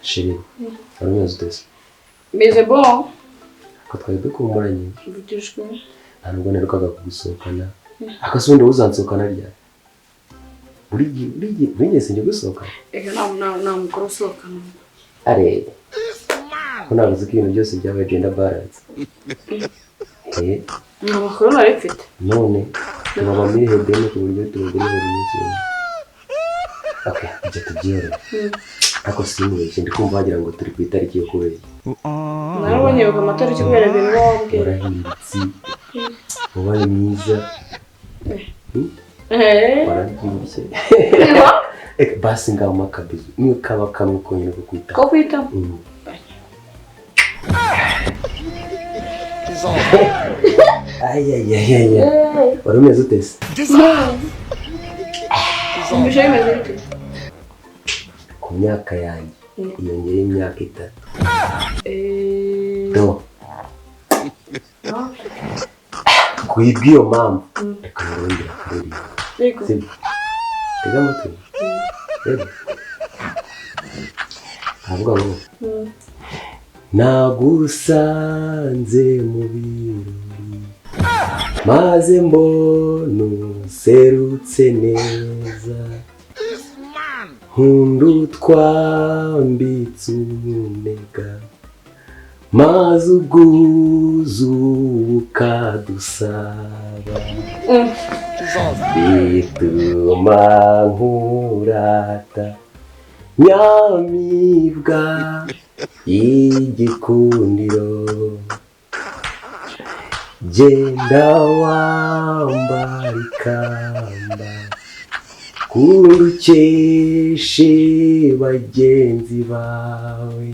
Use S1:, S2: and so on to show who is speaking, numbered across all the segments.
S1: Chérie, wari umeze ute se?
S2: Meze bon.
S1: Ko twari dukumburanye.
S2: Mvugishwe.
S1: Nta nubwo naherukaga kugusohokana. Ariko se ubundi uzansohokana ryari? Buri gihe, buri gihe, buri gihe sinjya gusohokana.
S2: Eka, nta mukuru usohokana.
S1: Are ko ntabwo uzi ko ibintu byose byabaye gender balance? Eh.
S2: Nta makuru nari mfite.
S1: None tubaba muri hedeni ku buryo tubagura buri munsi wose. Okay, ibyo tubyihorere. Ariko sinkubeshye, ndi kumva wagira ngo turi ku itariki yo kubeshya.
S2: Narabonye yibuka amatariki kubera ibintu uba wambwiye.
S1: Warahindutse, wabaye mwiza.
S2: Eh.
S1: Warabyibushye. Eka basi, ngaho akabizu niyo kaba kamwe konyine ko kwita.
S2: Ko kwita?
S1: Mm. Ayayayaya, wari umeze ute se?
S2: Wumvise bimeze bite?
S1: Ku myaka yanjye iyongeyeho imyaka 3.
S2: Eh.
S1: Do ku bw'iyo mpamvu, reka nkurongere akaririmbo.
S2: Yego.
S1: Sibyo? Tega amatwi. Yego, aravuga ngo: "Nagusanze mu birori, maze mbona userutse neza, nkunda utwambitse umunega, maze ubwuzu bukadusaba, bituma nkurata, nyamibwa y'igikundiro. Genda wambara ikamba, kundukeshe bagenzi bawe,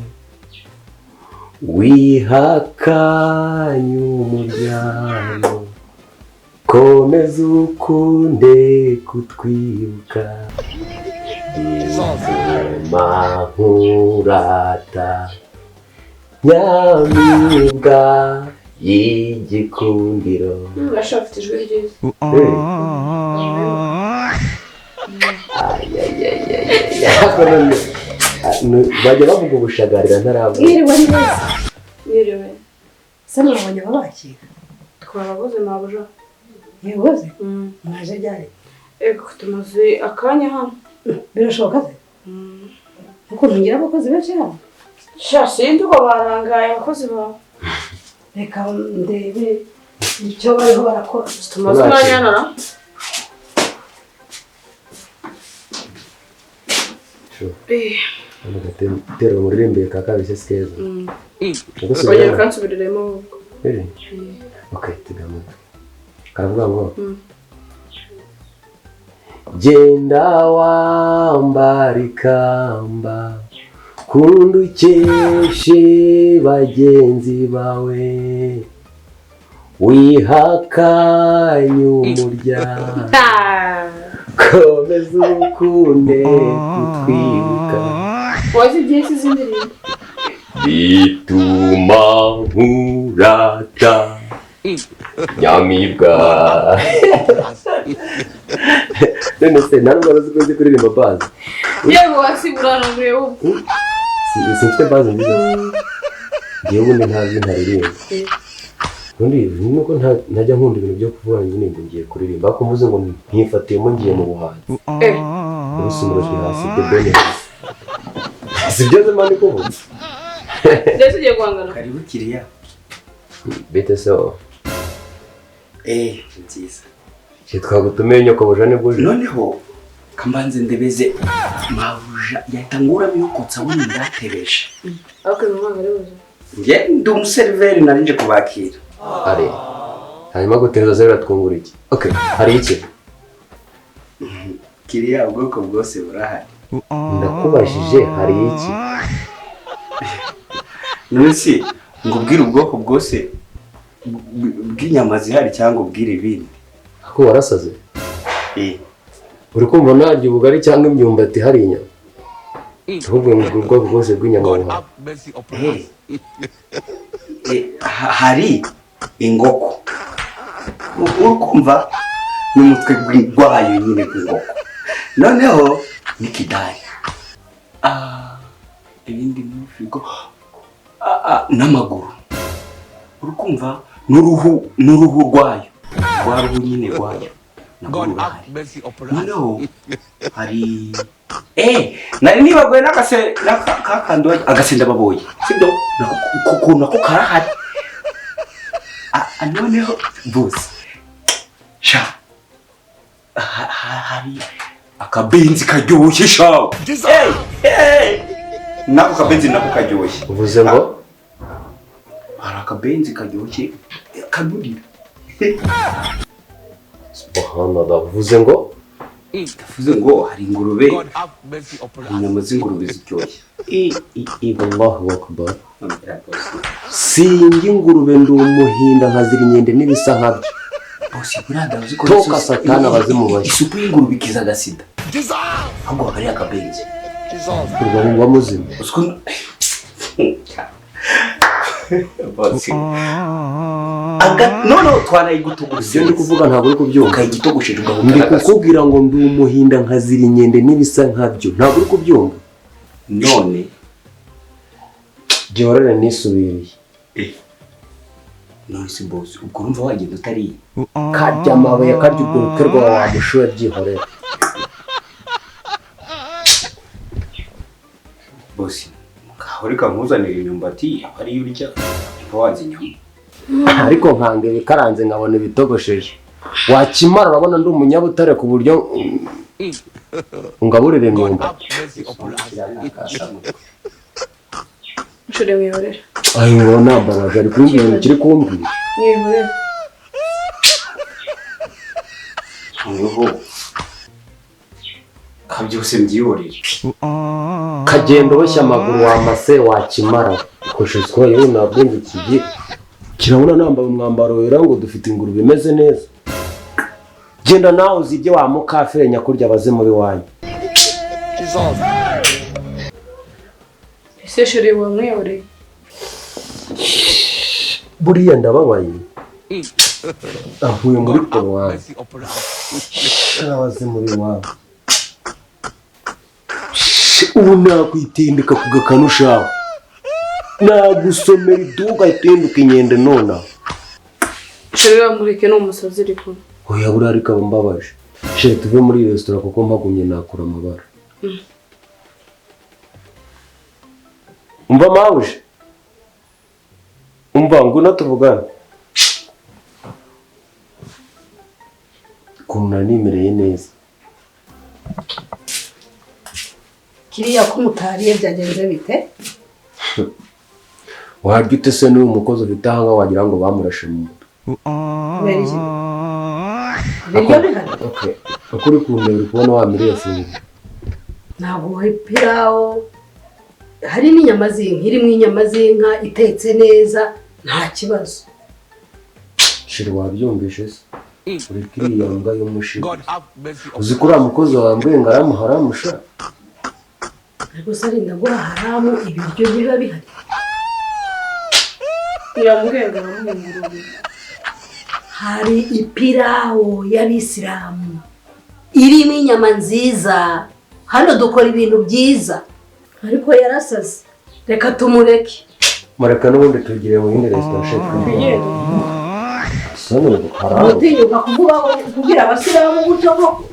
S1: wihakanye umuryango, komeza ukunde kutwibuka, bituma nkurata, nyamibwa y'igikundiro."
S2: Basha, bafite ijwi ryiza.
S1: Ariko none, bajya bavuga ubushagarira ntaravuga.
S3: Mwiriwe neza?
S2: Mwiriwe.
S3: Se mwabonye ababakira?
S2: Twarabuze, mabuja.
S3: Yewe, mwaje ryari?
S2: Ego, tumaze akanya hano.
S3: Birashoboka se? Ukuntu ngira abakozi benshi hano.
S2: Sha, sinzi uko barangaye abakozi bawe.
S3: Reka ndebe icyo bariho barakora.
S2: Tumaze umwanya hano na
S1: Sure.
S2: Eh.
S1: Hano gatero muririmbiye ka kabiri se keza.
S2: Ongera
S1: Ugusubiramo.
S2: ukansubiriremo ahubwo.
S1: Really? Okay, tega amatwi. Karavuga ngo: "Genda wambara ikamba, kunda ukeshe bagenzi bawe, wihakanye umuryango, komeza ukunde kutwibuka."
S2: Wazi byinshi z'indirimbo.
S1: "Bituma nkurata, nyamibwa." None se nta nubwo uzi ko nzi kuririmba bazi?
S2: Yewe, wasiburanuriye wowe.
S1: Simfite bazi nziza? Ngewe ubundi ntazi, ntaririmba. Ubundi nuko ntajya nkunda ibintu byo kuvuga nyine ngo ngiye kuririmba, ariko mvuze ngo ntifatiyemo ngiye mu buhanzi,
S2: Eh.
S1: umunsi umurojwe hasi, The Ben hasi, si byo nzi ndi kuvuga.
S2: Ndetse ugiye guhangana.
S4: Karibu kiriya.
S1: Bite se wowe?
S4: Eh, ni nziza.
S1: Cyo twagutumiye, nyokobuja nibwo uje.
S4: Noneho kambanze ndebeze mabuja yahita nguramo iyo kotsa wundi ndatebesha.
S2: Ariko uyu mwana ari buze.
S4: Nge ndi umuseriveri, nari nje kubakira.
S1: Are hanyuma gutereza se biratwungura iki? Okay, hari iki?
S4: Kiriya, ubwoko bwose burahari.
S1: Ndakubajije, hari iki?
S4: None se ngo ubwire ubwoko bwose bw'inyama zihari cyangwa ubwire ibindi?
S1: Ako warasaze?
S4: Eh.
S1: Uri kumva narya ubugari cyangwa imyumbati hari inyama? Ahubwo ngo ubwoko bwose bw'inyama buhari.
S4: Eh. Eh, hari ingoko, uri kumva n'umutwe gwayo nyine gw'ingoko, noneho n'ikidari.
S1: Ah.
S4: Ibindi muri firigo n'amaguru, uri kumva, n'uruhu rwayo, rwa ruhu nyine rwayo nabwo rurahari. Noneho hari nari nibaguye n'akase kakandi agasenda baboye, sibyo? Nako ukuntu nako karahari. Noneho bose sha hari akabenzi karyoshye sha. Nako kabenzi nako karyoshye.
S1: Uvuze ngo?
S4: Hari akabenzi karyoshye kanurira.
S1: Subhanallah, uvuze ngo?
S4: Ndavuze ngo hari ingurube, inyama z'ingurube ziryoshye.
S1: Allahu akbar. Sinjya ingurube, ndi umuhinda nkazira inkende n'ibisa nkabyo.
S4: Bosi, buriya ndavuze ko
S1: Toka satani abazimubaye.
S4: Isupu y'ingurube ikiza agasida, ahubwo haba hari akabenzi.
S1: Urwa mba muzima.
S4: Uziko bosi noneho twanayigutogosha.
S1: Ibyo ndi kuvuga ntabwo uri kubyumva.
S4: Ukayigitogosheje ugahuta
S1: Ndi
S4: n'agasida.
S1: kukubwira ngo ndi umuhinda nkazira inkende n'ibisa nkabyo, ntabwo uri kubyumva.
S4: None
S1: Gihorere, nisubiriye.
S4: None se bosi, ubwo urumva wagenda utariye?
S1: Karya amabuye, karya urwo rutwe rwawe wamushuye, byihorere.
S4: Bosi, ngaho reka nkuzanire imyumbati aba ariyo urya niba wanze inyama.
S1: Ariko nkanga ibikaranze nkabona ibitogosheje. Wakimara urabona ndi umunyabutare ku buryo ungaburira imyumbati?
S2: Chéri, mwihorere.
S1: Ayo nambabaje, ari kumbwira ibintu kiri kumbwira.
S2: Mwihorere.
S4: Noneho kabyose mbyihorere.
S1: Kagenda uboshye amaguru wamase wakimara koshezwa yewe, nta bwenge kigira. Kirabona nambaye umwambaro wera ngo dufite ingurube imeze neza. Genda nawe uzirye wa mukafire nyakurya abazimu b'iwanyu.
S2: Ese chéri, wamwihoreye?
S1: Buriya ndababaye, avuye muri korowani abazimu b'iwanyu. Ubu nakwitindika ku gakanu shawe, nagusomera iduka itinduka inkende nonaha.
S2: Chéri, wamureke, ni umusazi uri kumwe.
S1: Oya, buriya ariko aba mbabaje. Chéri, tuve muri iyi resitora kuko mpagumye nakura amabara. Umva mawuje, umva, ngwino tuvugane. Ukuntu nari nimereye neza.
S3: Kiriya ko mutariye byagenze bite?
S1: Warya ute se n'uyu mukozi ufite aha ngaha, wagira ngo bamurashe mu mutwe?
S3: Kubera iki? Ibiryo bihari.
S1: Okay. Uko uri kundeba, uri kubona wamiriye funguro?
S3: Ntabwo ipirawo hari n'inyama z'inka, irimo inyama z'inka itetse neza, nta kibazo.
S1: Chéri, wabyumvishe se? Ureka iriya mbwa y'umushizi. Uzi ko uriya mukozi wambwiye ngo aramuharamusha?
S3: Ariko se arinda guha haramu ibiryo biba bihari?
S2: Yamubwiye ngo aramuha ingurube.
S3: Hari ipirawo y'abisilamu irimo inyama nziza. Hano dukora ibintu byiza, ariko yarasaze, reka tumureke.
S1: Mureka n'ubundi tugire mu yindi resitora, chéri.
S2: Twigende.
S1: Soni haramu.
S3: Utinyuka kuvuga kubwira abasilamu gutyo koko?